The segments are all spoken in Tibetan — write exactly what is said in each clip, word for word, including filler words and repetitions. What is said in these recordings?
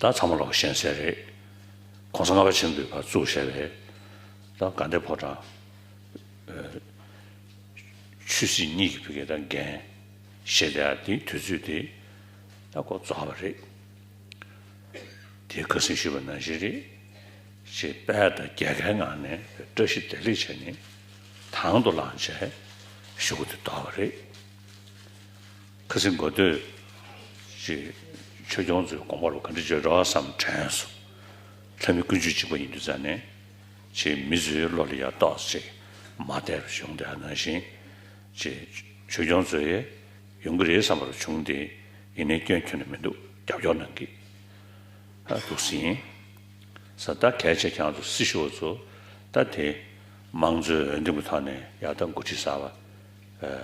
ད་ཚང་མ་ལོག་གི་ཞལ་གསལ་རེད། གོང་ས་ལྔ་པ་ཆེན་པོས་ཕར་བཙུགས་བཞག་པའི་ད་དགའ་ལྡན་ཕོ་བྲང་། ཨ། ཆོས་སྲིད་གཉིས་ཀྱི་བུ་གའི་ད་འགན་བཞེས་བསྡད་ཡ་དེའི་དུས་ཚོད་དེ་ད་ཁོ་རྫོགས་པ་རེད། དེ་ཁ་སང་ཞུས་པ་ནང་བཞིན་རེད། ཅེས་དཔལ་དང་རྒྱལ་ཁའི་ངང་ནས་བཀྲ་ཤིས་བདེ་ལེགས་བྱས་ནས་དང་དུ་བླངས་བྱས་གཞུག་གུ་དེ་དོར་བ་རེད། ཁ་སང་གོ་ཐོས་ཅེས་ཆོས་སྐྱོང་ཚོའི་དགོངས་པ་ལ་ག་འདྲ་བརྗོད་འགྲོ་བསམ་དྲན་སོང་། ལྷ་མི་དཀོན་མཆོག་གཅིག་པ་ཡིན་དུས་ཙང་ནས་ཅེས་མི་ཚོའི་བློ་ལ་ཡ་ཏོག་ཙམ་མ་བདེ་བ་བྱུང་དེ་ནང་བཞིན་ཅེས་ཆོས་སྐྱོང་ཚོ་ཡས་ཡོང་གི་རེད་བསམ་པ་རུ་བྱུང་སྟེ། ཡིན་ནའི་སྐྱོན་ཁྱོན་ནས་མི་འདུག་རྒྱབ་སྐྱོར་གནང་གི་ཨ་འདུག་ཟིན། ས་ད་གལ་ཆེ་ཁྱེད་རང་ཚོ་སྲི་ཞུ་བ་ཚོ་ད་དེ་དམངས་གཙོའི་འོས་འདེམས་ཀྱི་ཐོག་ནས་ཡག་ཐག་འགོ་ཁྲིད་གསར་པ་ཨ་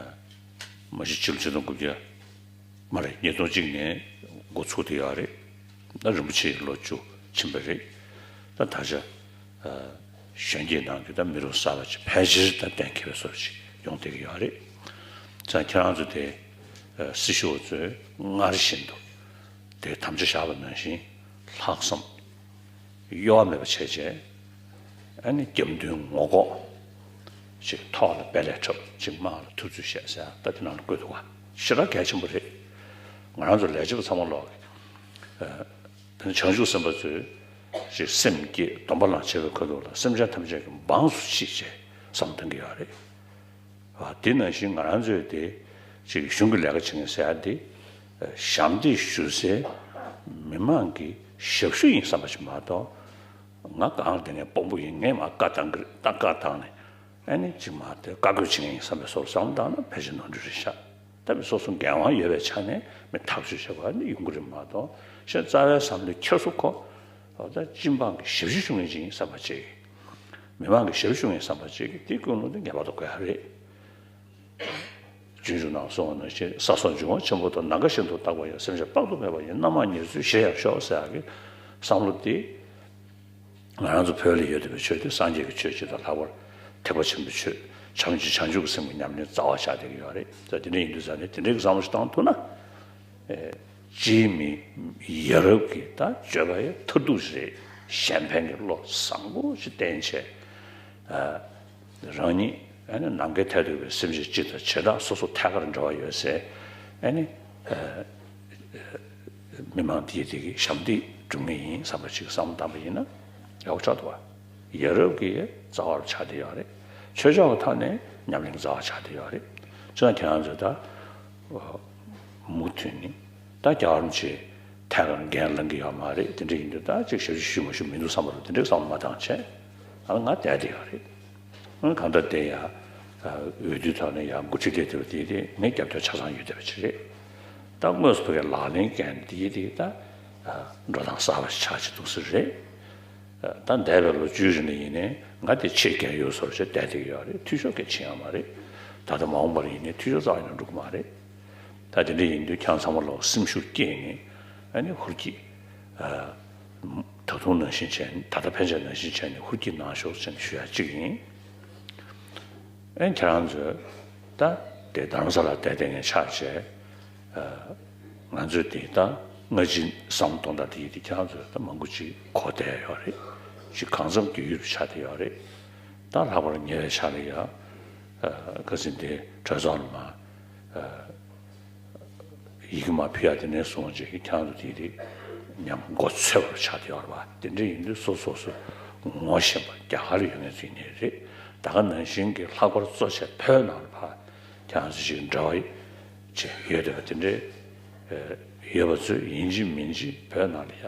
མ་གཞི་ཕྱི་ལོ་ཆིག་སྟོང་དགུ་བརྒྱ་མ་རེད། ཉིས་སྟོང་གཅིག་ནས་འགོ་ཚུགས་བསྡད་ཡོད་རེད། ད་རིན་པོ་ཆེའི་ལོ་བཅུ་ཕྱིན་པ་རེད། ད་ད་ཆ་ཨ་གཞོན་སྐྱེས་ནང་གི་ད་མི་རབས་གསར་པ་ཅིག་ཕལ་ཆེར་ད་གཏན་འཁེལ་བའི་བཟོ་ཅིག་ཡོང་བསྡད་ཀྱི་ཡོད་རེད། ཙང་ཁྱེད་རང་ཚོ་དེ་ཨ་སྲི་ཞུ་བ་ཚོས་སྔར་བཞིན་དུ་དེ་དམ་བཅའ་བཞག་པ་ནང་བཞིན་ལྷག་བསམ་གཡོ་བ་མེད་པ་བྱས་བྱས། ཨ་ནི་རྒྱབ་མདུན་ངོ་ལྐོག་ཅིག་ཐོག་ལ་དཔེ་ལས་འཁྲབ། ཅིག་དམངས་ལ་ཐུབ་ཚོད་བཤད་ཟེར་ཡ་ད་དེ་ནང་ལ་བཀོད་འདུག་ག་ཞེ་དྲག་གལ་ཆེན་པོ་རེད། ང་རང་ཚོ་ལས་བྱེད་པ་ཚང་མ་ལོག་གི་ཨ་དེ་ནི་བྱང་ཆུབ་སེམས་དཔའ་ཚོས་ཅིག་སེམས་བསྐྱེད་སྡོམ་པ་ལ་བྱེད་པའི་ཁ་ཐུག་ལ་སེམས་ཅན་ཐམས་ཅད་ཀྱི་འབངས་སུ་མཆིས་ཅེས་བསམ་བཏང་གི་ཡོད་རེད། ཨ་དེ་ནང་བཞིན་ང་རང་ཚོས་དེ་ཅིག་གཞུང་གི་ལས་ཀ་བྱེད་མཁན་ཟེར་ཡ་དེ་ཞབས་འདེགས་ཞུ་སའི་མི་མང་གི་ཞབས་ཞུ་ཡིན་བསམ་པ་ཞིག་མ་གཏོགས། ང་གང་ལ་དེ་ནས་དཔོན་པོ་ཡིན། ངས་མར་བཀའ་བཏང་གི་རེད། ད་བཀའ་བཏང་ནས་ཨ་ནི་ཅིག་མར་དེ་བཀའ་བཀོད་བྱེད་མཁན་ཡིན་བསམ་པའི་བཟོ་འདྲ་བསམ་བཏང་ན་ཕལ་ཆེར་ནོར་འཁྲུལ་རེད་ཤག་ད་མི་སོ་སོ་འགན་དབང་ཡོད་པའི་ཆ་ནས་མི་ཐག་གཅོད་བྱེད་དགོས་ནི་ཡོང་གི་རེད་མ་གཏོགས། གཞན་རྩ་བའི་བསམ་བློའི་འཁྱེར་སོ་ཁོ་ད་སྤྱི་འབངས་ཀྱི་ཞབས་ཞུ་ཞུ་མཁན་ཅིག་ཡིན་བསམ་པ་ཅིག་མི་མང་གི་ཞབས་ཞུ་ཞུ་མཁན་བསམ་པ་ཅིག་དེ་ཀུན་སློང་དེ་ངེས་པར་དུ་དགོས་ཡ་རེད། སྤྱོད་འཇུག་ནང་གསུངས་པ་ནང་བཞིན། ས་སོགས་འབྱུང་བ་ཆེན་པོ་དང་། ནམ་མཁའ་བཞིན་དུ་རྟག་པར་ཡང་། སེམས་ཅན་དཔག་ཏུ་མེད་པ་ཡི། རྣམ་མང་ཉེར་འཚོའི་གཞི་ཡང་ཤོག་ཟེར་ཡག་གི་བསམ་བློ་དེ། ང་རང་ཚོ་བོད་ལ་ཡོད་བསྡད་པའི་ཆོས་དེ་སངས་རྒྱས་ཀྱི་ཆོས་སྤྱི་དང་། ལྷག་པར་ཐེག་པ་ཆེན་པོའི་ཆོས་བྱམས་ཆོས་བྱང་ཆུབ་ཀྱི་སེམས་ཀྱི་ཉམས་ལེན་རྩ་བ་ཆགས་བསྡད་ཀྱི་ཡོད་རེད། ད་དེ་འདྲ་ཡིན་དུས་ཙང་ནས་དེ་འདྲའི་བསམ་བློ་ཞིག་བཏང་ཐུབ་ན། ཨེ། སྤྱིའི་མི་ཡ་རབས་ཀྱི་ད་སྤྱོད་པ་ཡི་མཐར་ཐུག་རེད། གཞན་ཕན་གྱི་བློ་བཟང་པོ་ཞིག་བསྟེན་བྱས། ཨ། རང་ཉིད་ཨ་ནི་ནམ་མཁའི་མཐས་གཏུགས་པའི་སེམས་ཅན་སྤྱི་དང་བྱེ་བྲག་སོ་སོ་ཐད་ཀར་འབྲེལ་བ་ཡོད་སའི་ཨ་ནི་ཨ་མི་མང་དེ་དེ་གི་ཞབས་འདེགས་སྒྲུབ་ངེས་ཡིན་བསམ་པ་ཅིག་བསམ་བློ་བཏང་པ་ཡིན་ན་ཡག་པོ་ཆགས་འདུག་བ། ཡ་རབས་ཀྱི་རྩ་བ་ཆགས་བསྡད་ཡོད་རེད། ཆོས་ཕྱོགས་ཀྱི་ཐོག་ནས་ཉམས་ལེན་རྩ་བ་ཆགས་བསྡད་ཡོད་རེད། ཅེས་ཁྱེད་རང་ཚོས་ད་མུ་མཐུད་ནས་ད་རྒྱལ་བ་རིན་པོ་ཆེ་ཐད་ཀར་འགན་ལེན་གྱི་ཡོད་མ་རེད། དེ་འདྲ་ཡིན་དུས་ད་ཅིག་ཞབས་ཕྱི་ཞུ་མ་ཞུ་མི་འདུག་བསམ་པ་རུ་དེ་འདྲའི་བསམ་བློ་མ་བཏང་བྱས། ཨ་ང་བསྡད་བསྡད་ཡོད་རེད། ཨ་གང་ལྟར་དེ་ཡང་འོས་བསྡུའི་ཐོག་ནས་ཡང་འགོ་ཁྲིད་སླེབས་ཐུབ་པ་དེ་དེ་ངས་རྒྱབ་སྐྱོར་ཆ་ཚང་ཡོད་བསྡད་པ་ཅིག་རེད། ད་དངོས་སུ་ཕ་གིའི་ལག་ལེན་འགན་དེ་དེ་ད་འགྲོ་སྟངས་གསར་པ་ཞིག་ཆགས་ཀྱི་འདུག་ས་རེད། ད་འདས་པའི་ལོ་བཅུའི་རིང་ལ་ཡིན་ནའི་ང་དེ་ཆེས་རྒན་ཡོལ་བཟོ་འདྲ་བྱས་བསྡད་བསྡད་ཀྱི་ཡོད་རེད། འཐུས་ཤོར་གང་ཕྱིན་ཡོད་མ་རེད། ད་ལྟ་མ་འོངས་པར་ཡིན་ནའི་འཐུས་ཤོར་རྩ་བ་ནས་འགྲོ་གི་མ་རེད། ད་དེ་འདྲ་ཡིན་དུས་ཁྱེད་ཚང་མ་ལོག་སེམས་ཤུགས་བསྐྱེད་ནས་ཨ་ནི་ཧུར་གྱིས་ཨ་ད་དུང་ནང་བཞིན་བྱས་ནས། ད་ལྟ་ཕན་ཆད་ནང་བཞིན་བྱས་ནས་ཧུར་གྱིས་གནང་ཤོག་ཟེར་ནས་ཞུ་ཡ་གཅིག་ཡིན། ཨ་ནི་ཁྱེད་རང་ཚོས་ད་དེ་རྡ་རམ་ས་ལ་བསྡད་བསྡད་མཁན་ཆགས་བྱས། ཨ་ང་ཚོས་དེ་ད་སྔ་ཕྱི་བསམ་བློ་གཏོང་སྟངས་དེ་ཡིན་དུས་ཁྱེད་རང་ཚོས་ད་མང་པོ་ཅིག་གོ་བསྡད་ཡོད་རེད། ཅིག་གང་འཚམ་རྒྱུས་ཡོད་པ་ཆགས་བསྡད་ཡོད་རེད། ད་ལྷག་པར་ཉེ་བའི་ཆར་ལ་ཡ་ཨ་ཁ་སང་དེ་གྲོས་ཚོགས་ལ་མར་ཨ་ཡི་གེ་མར་ཕུལ་ཡ་དེ་ནས་བཟུང་བྱས་ཁྱེད་རང་ཚོ་དེ་དེ་མཉམ་མགོ་ཚོས་པར་ཆགས་བསྡད་ཡོད་རེད་པ། དེ་འདྲ་ཡིན་དུས་སོ་སོ་སོ་ངོ་ཤེས་པ་རྒྱ་གར་ལ་ཡོད་མཁན་ཚོ་ཡིན་ནའི་རེད། ད་ག་ནང་བཞིན་གྱི་ལྷག་པར་གཙོ་ཆེ་བོད་ནང་ལ་ཕར་ཁྱེད་རང་ཚོ་ཞིག་འབྲེལ་བ་ཅིག་ཡོད་བསྡད་པ་དེ་འདྲའི་ཡོད་པ་ཚོས་ཡིན་གཅིག་མིན་གཅིག་བོད་ནང་ལ་ཡ་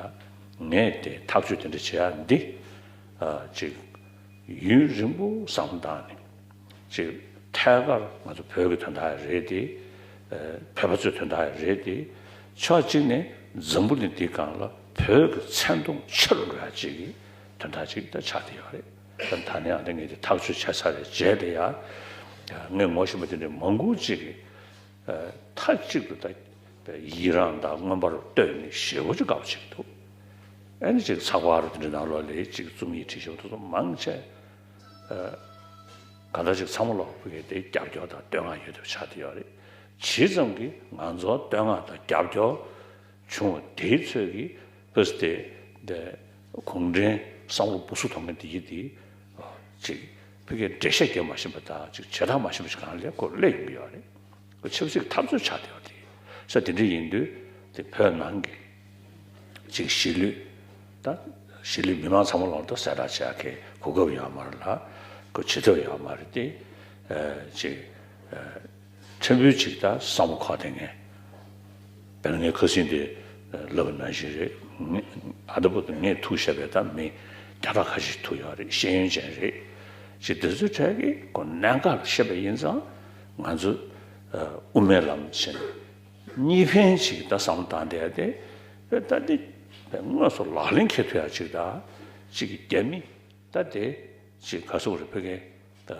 ངས་དེ་ཐག་གཅོད་དེ་འདྲ་བྱེད་ཡ་འདི་ཅིག་ཡུན་རིང་པོ་བསམ་བློ་བཏང་ནས་ཅིག་ཐད་ཀར་ང་ཚོ་བོད་ཀྱི་དོན་དག་ཡང་རེད་དེ། བོད་པ་ཚོའི་དོན་དག་ཡང་རེད་དེ། ཕྱོགས་གཅིག་ནས་འཛམ་བུ་གླིང་འདིའི་སྒང་ལ་བོད་ཀྱི་མཚན་མཐོང་ཆེ་རུ་འགྲོ་ཡ་ཅིག་གི་དོན་དག་ཅིག་ད་ཆགས་བསྡད་ཡོད་རེད། ད་ད་ནས་ཡང་ད་ངས་དེ་ཐག་གཅོད་བྱས་ཚར་བའི་རྗེས་དེ་ཡང་ངས་ངོ་ཤེས་པ་དེ་འདྲའི་མང་པོ་ཅིག་གིས་མཐའ་གཅིག་ཏུ་ད་ཡི་རངས་དང་མངོན་པར་བསྟོད་ནས་ཞེ་པོ་ཅིག་དགའ་པོ་བྱེད་ཀྱི་འདུག་ཨ་ནི་ཅིག་ཚགས་པར་དེ་འདྲའི་ནང་ལོགས་ལ་ཅིག་རྩོམ་ཡིག་བྲིས་ཤོག་དེ་ཚོ་མང་ཆེ། གང་ལྟར་ཅིག་ཚང་མ་ལོག་པའི་དེ་རྒྱབ་སྐྱོར་དང་བསྟོད་བསྔགས་ཡོད་དུ་ཆགས་བསྡད་ཡོད་རེད། ཇི་ཙམ་གྱིས་ང་ཚོར་བསྟོད་བསྔགས་དང་རྒྱབ་སྐྱོར་བྱུང་བ་དེའི་ཚོད་ཀྱིས་ ཕུ་སི་དེ་དེ་གུང་ཁྲན་བསམ་བློ་སྦུ་སུ་གཏོང་མཁན་དེ་ཡིན་དེ། ཅིག་ཕ་གིའི་འགྲེལ་བཤད་རྒྱབ་མ་ཤེས་པ་དང་ཅིག་བྱེ་བྲག་མ་ཤེས་པ་ཞིག་གང་ལས་ཁོ་སླེབས་ཡོང་གི་ཡོད་རེད། ཁོ་ཆབ་སྲིད་ཀྱི་འཐབ་རྩོད་ཆགས་བསྡད་པ་དེ། ས་དེ་འདྲ་ཡིན་དུས་དེ་བོད་ནང་གི་ཅིག་གཞིས་ལུས་ད་གཞིས་ལུས་མི་མང་ཚང་མ་ལོག་ཏུ་གསལ་བསྒྲགས་བྱ་མཁན་གོ་སྐབས་ཡོད་མ་རེད་ལ། ཁོ་བྱེད་ཐབས་ཡོད་མ་རེད་དེ། ཅིག་ཕྲན་བུ་ཅིག་ད་བསམ་བློ་འཁོར་བསྡད་མཁན། དཔེར་ན་ངས་ཁ་སང་དེ་ལབ་པ་ནང་བཞིན་རེད། ངས་ཨ་ད་བར་དུ་ངས་ཐུག་བཞག་པའི་ད་མི་བརྒྱ་ཕྲག་ཁ་ཤས་ཐུག་ཡོད་རེད། ཤེས་ཡོན་ཅན་རེད། ཅིག་དེ་ཚོའི་གྲས་ཀྱིས་ཁོ་གནད་འགག་ཤེས་པ་ཡིན་ཙང་ང་ཚོ་དབུ་མའི་ལམ་བྱས་ནས་གཉིས་ཕན་ཅིག་ད་བསམ་བློ་བཏང་བསྡད་ཡ་དེ་ད་དེ་དངོས་སུ་ལག་ལེན་འཁེལ་ཐུབ་ཡ་ཅིག་ད་ཅིག་གི་རྒྱ་མི་ད་དེ་ཅིག་ག་ཟེར་དགོས་རེད། ཕ་གི་ད་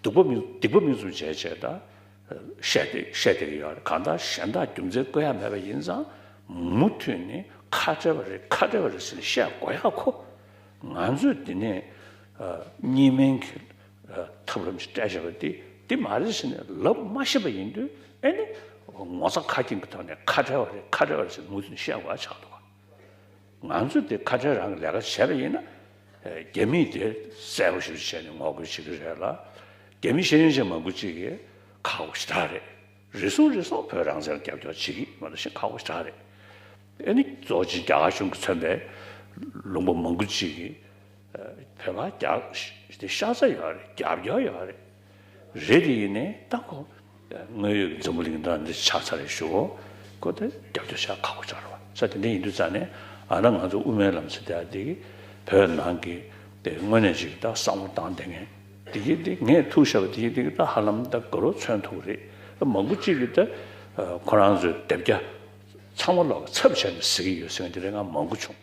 སྡིག་པ་མིག་སྡིག་པ་མིག་བཙུམ་བྱས་བྱས་ད་བཤད་དེ་བཤད་བསྡད་ཀྱི་ཡོད་རེད། གང་ལྟར་གཞན་དག་རྒྱུ་མཚན་བཀོད་ཡ་མེད་པ་ཡིན་ཙང་མུ་མཐུད་ནས་ཁ་བྲལ་བ་རེད་ཁ་བྲལ་བ་རེད་ཟེར་ནས་བཤད་དགོས་ཡ་ཁོ། ང་ཚོས་འདི་ནས་གཉིས་སྨན་གྱི་ཐབས་ལམ་ཞིག་སྤྲད་བཞག་པ་འདི་འདི་མ་རེད་ཟེར་ནས་ལབ་མ་ཤེས་པ་ཡིན་དུས་ཨེ་ནི་ངོ་ཚ་ཁ་སྐྱེངས་ཀྱི་ཐོག་ནས་ཁ་བྲལ་བ་རེད་ཁ་བྲལ་བ་རེད་ཟེར་མུ་མཐུད་ནས་བཤད་དགོས་ཡ་ཆགས་འདུག་ག་ང་ཚོས་དེ་ཁ་བྲལ་རང་གི་ལས་ཀ་བྱས་པ་ཡིན་ན། རྒྱ་མིས་དེ་གསལ་པོ་ཞིག་བྱས་ནས་ངོ་རྒོལ་བྱེད་ཀྱི་རེད་ལ། རྒྱ་མི་ཤེས་ཡོན་ཅན་མང་པོ་ཅིག་གིས་ཁག་པོ་ཞེ་དྲག་རེད། རེ་ཟུང་རེ་ཟུང་བོད་རང་བཙན་ལ་རྒྱབ་སྐྱོར་བྱེད་ཀྱི་མ་གཏོགས་ཤིང་ཁག་པོ་ཞེ་དྲག་རེད། ཨེ་ནི་གཙོ་ཆེན་རྒྱ་གར་གཞུང་གིས་མཚོན་པའི་ལུང་པ་མང་པོ་ཅིག་གིས་བོད་པ་རྒྱ་དེ་ཤ་ཚ་ཡོད་རེད། རྒྱབ་སྐྱོར་ཡོད་རེད། རེད་དེ་ཡིན་ནའི་ད་ཁོ་དངོས་ཡོད་ཀྱི་འཛམ་བུ་གླིང་འདྲ་འདི་ཆགས་ཚར་རེད་ཞུ། ཁོ་དེ་རྒྱབ་སྐྱོར་བྱ་ཁག་པོ་ཆགས་རེད་བ། ས་དེ་འདྲ་ཡིན་དུས་ཙང་ནས་ཨ་ན་ང་ཚོ་དབུ་མའི་ལམ་ཟེར་དེ་དེ་གི་བོད་ནང་གི་དེ་དངོས་གནས་ཅིག་ད་བསམ་བློ་བཏང་བསྡད་མཁན་དེ་གི་དེ་ངས་ཐུག་བཞག་པ་དེ་གི་དེ་གི་ད་ཧ་ལམ་ད་དགའ་རབ་མཚོན་ཐུབ་རེད། མང་པོ་ཅིག་གིས་ད་ཁོ་རང་ཚོའི་དེབ་རྒྱ་ཚང་མ་ལོག་གི་ཚབ་བྱས་ནས་གཟིགས་ཀྱི་ཡོད་ཟེར་མཁན་དེ་རེད། ང་མང་པོ་བྱུང་།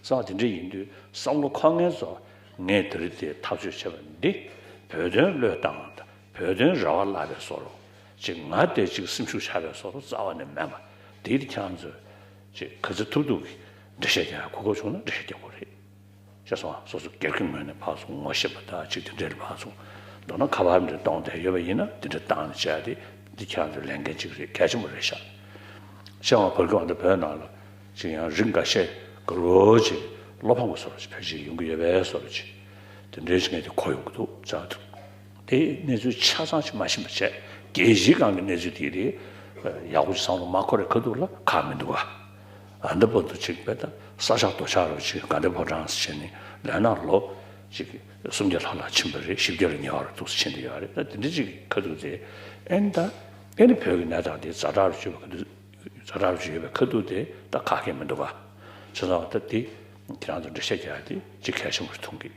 གསང་བ་དེ་འདྲ་ཡིན་དུས་བསམ་བློ་འཁོར་མཁན་ཚོ་ངས་དེ་རིང་དེ་ཐག་གཅོད་བྱས་པ་འདི་བོད་དོན་བློས་བཏང་བ་དང་བོད་དོན་རེ་བ་བརླག་པའི་བཟོ་འདྲ་ཅིག་ང་དེ་ཅིག་སེམས་ཤུགས་ཆག་པའི་བཟོ་འདྲ་རྩ་བ་ནས་མེད་པ་དེ་དེ་ཁྱེད་རང་ཚོས་ཅིག་ག་ཚོད་ཐུབ་ཐུབ་ཀྱིས་འགྲེལ་བཤད་རྒྱག་ཡ་གོ་སྐབས་བྱུང་ན་འགྲེལ་བཤད་རྒྱག་དགོས་རེད། ཤེས་སོང་ང་། སོ་སོ་སྒེར་གྱི་ངོས་ནས་ཕར་ཚུར་ངོ་ཤེས་པ་དང་ཅིག་དེ་འདྲའི་ཕར་ཚུར་མདོར་ན་ཁ་པར་འདྲ་གཏོང་བསྡད་ཡོད་པ་ཡིན་ན་དེ་འདྲ་བཏང་ནས་བྱས་ཏེ་འདི་ཁྱེད་རང་ཚོའི་ལས་འགན་ཅིག་རེད། གལ་ཆེན་པོ་རེད་ཤག་ཤེས་སོང་ང་། བར་སྐབས་འདི་བོད་ནང་ལ་ཅིག་ཡང་རིགས་འགའ་ཤས་དགའ་རབ་ཅིག་བློ་ཕམ་གྱི་བཟོ་འདྲ་ཅིག་ཕལ་ཆེར་ཡོང་གི་ཡོད་པའི་བཟོ་འདྲ་ཅིག་དེ་འདྲའི་ཞིག་ངས་དེ་གོ་ཡོང་གི་འདུག་ཙང་། དེ་གནས་ཚུལ་ཆ་ཚང་ཞིག་མ་ཤེས་པ་བྱས། རྒྱལ་སྤྱིའི་སྒང་གི་གནས་ཚུལ་དེ་རེད། ཡག་པོ་ཞིག་བསམ་བློ་མ་འཁོར་བའི་ཁ་ཐུག་ལ་ཁག་མི་འདུག་ག་ཨ་འདི་བར་དུ་ཅིག་བས་ད་ས་ཆག་རྡོ་ཆག་རུ་ཅིག་དགའ་ལྡན་ཕོ་བྲང་ཟེར་ནས་ལས་ན་ལོ་ཅིག་སུམ་བརྒྱ་ལྷག་ལ་ཕྱིན་པ་རེད། བཞི་བརྒྱ་ལ་ཉེ་བར་འདུག་ཟེར་ཕྱིན་བསྡད་ཡོད་རེད། ད་དེ་འདྲ་ཅིག་ཁ་ཐུག་དེ་ཨེ་ནི་ད་ཨེ་ནི་བོད་ཀྱི་གནས་སྟངས་དེ་ཛ་དྲག་རུ་ཅིག་ཡོད་པའི་ཁ་ཐུག་ཛ་དྲག་རུ་ཅིག་ཡོད་པའི་ཁ་ཐུག་དེ་ད་ཁག་ཁེ་མི་འདུག་ག་བྱས་ཙང་ད་དེ་ཁྱེད་རང་ཚོ་འགྲེལ་བཤད་རྒྱག་ཡ་དེ་ཅིག་གལ་ཆེན་པོ་རེད་མཐོང་གི།